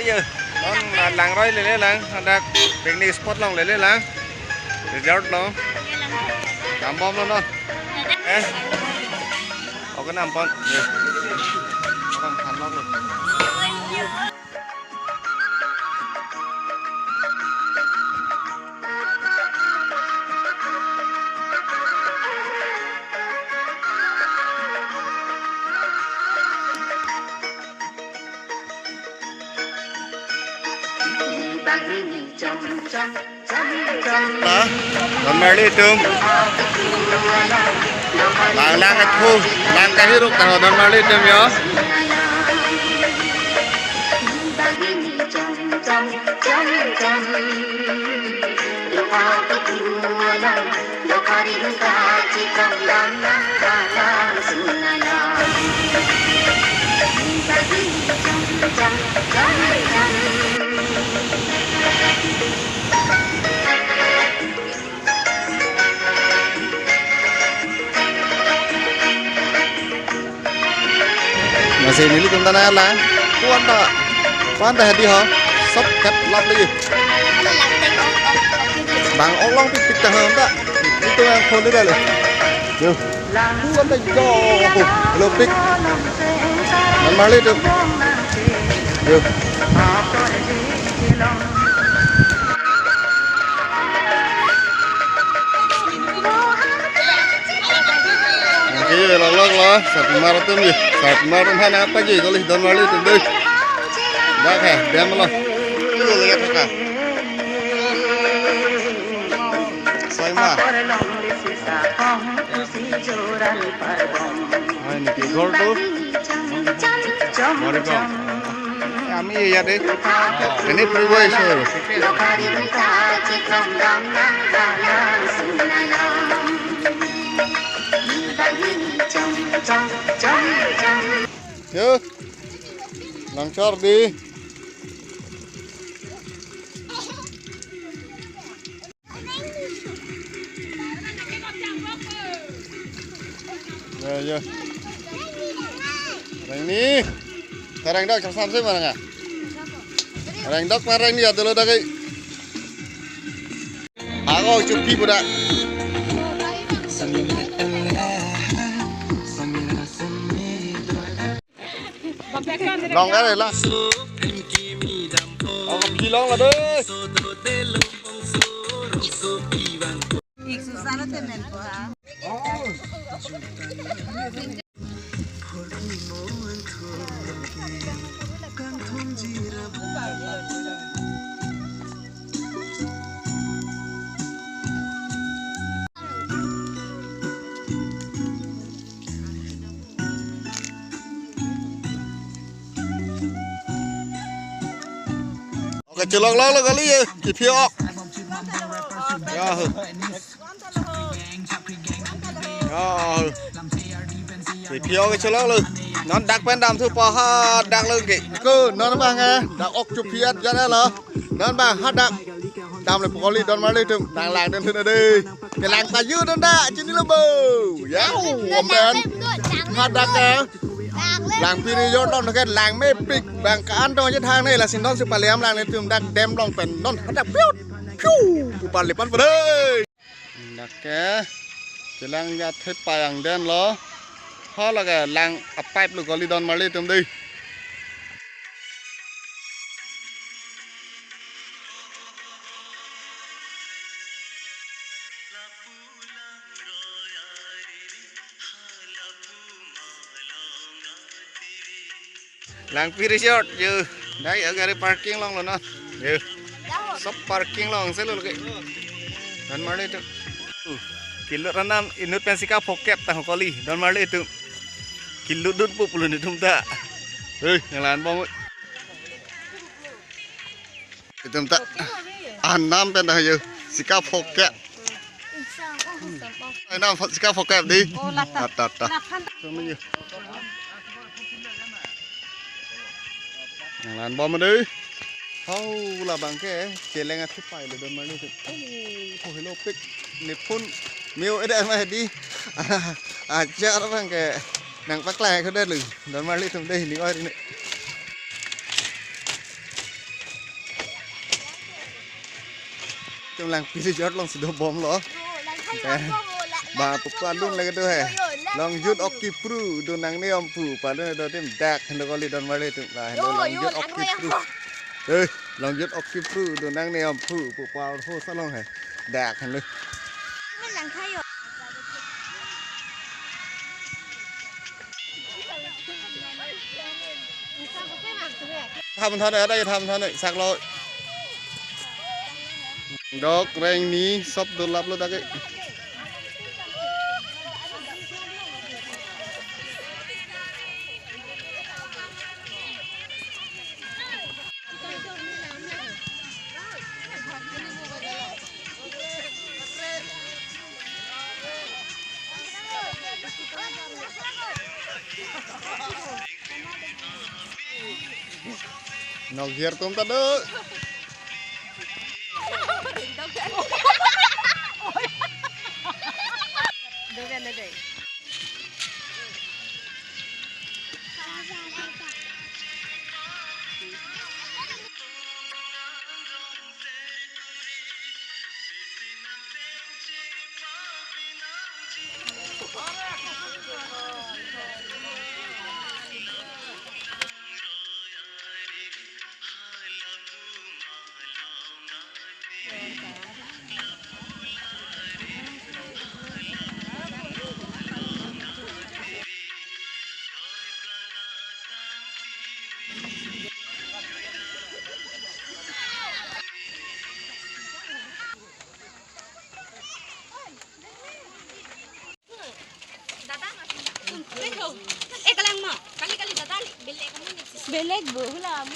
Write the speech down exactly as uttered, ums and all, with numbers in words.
Yo, non, ah, langroi lele lang, hadak picnic spot along lele lang. Resort along. Dambomlo non. Eh? Oke, nampon. Yo. Oke, thanlo. Nah, don marli atum. Lang lang athu, lang kahiruk ta ho don marli atum yo. Masi nelitum ta nanglang. Kuan ta. Kuan ta hedi ho. Sop kep lap lagi. Bang oklong pik pik ta ho ta. Itu yang phone dia le. Yo. Kuan ta jo. Hello pik. Don marli atum. Yo. Oke, yo, long long lo, sarpimar atum yo, sarpimar atum aphan apa ji, kali don marli atum dei. Dak ha, dam lo. Yo, lihat ka. Soima. Hai, niki ghor tu. Morigaon. আমি ইয়াতে এনেই ফুৰিব আহিছোঁ আৰু। Yo, langchar di. Ya, ya. Rengni. Kareng dok, cham sam sih mana nggak? Reng dok ma rengni ya dulu dah kai. Ako chupi budak. Long ka re la. Ako pilong la deh. Ik susana te men ko ha. Oke, chelok lok lo kali ya, kiphiok. Ya. Ya. Kiphiok kechelok lo. Non dak pen damthu paha dak lo ke. Ko non bang eh, dak ok chuphiat jana lo. Non bang hadak. Dam le pu kali don marli atum nanglang den thun dei. Kelang paju don da chini lo bo. Ya, open. Hadak ke. Langphi resort along ke lang mepik bang ka-an tong je thang ne la sin don si paliam lang netum dak dam along pen don hadak piut. Piu. Upar lipan pada. Dak ke. Chelang ya thep payang den lo. Ho lage lang a pipe lo kali don marli atum dei. Langphi resort, yo. Dai, agari parking along lo non. Yo. Sob parking along si lo ke. Don marli atum. Uh, kilut ra nam inut pen sika phokep ta ho kali. Don marli atum. Kilut dut pu pulo netum ta. Hei, nanglangbom. Itum ta. Anam pen ta yo. Sika phokep. Anam sika phokep dei. Oh, lata. Lata, lata. Lata. Nanglangbom dei. Hau labang ke, cheleng athep pai lo don marli atum. Oh, hello pik. Nephun. Meo eda ma dei. Ajar abang ke. Nangpaklang ko dei lo. Don marli atum dei ni oi ni. Langpi resort alongsi dobomlo. Bang pu palun lagi tu he. Longjut ok kipru do nangne om pu palun do tim dak hendo kali don mari tu lah hendo longjut ok kipru. Eh, longjut ok kipru do nangne om pu pu pal ho salong he. Dak hendo. Tham than ada ya tham than saklo. Dok reng ni sop dolap lo dak. Nok hiar tum ta do. Belek bo, hula.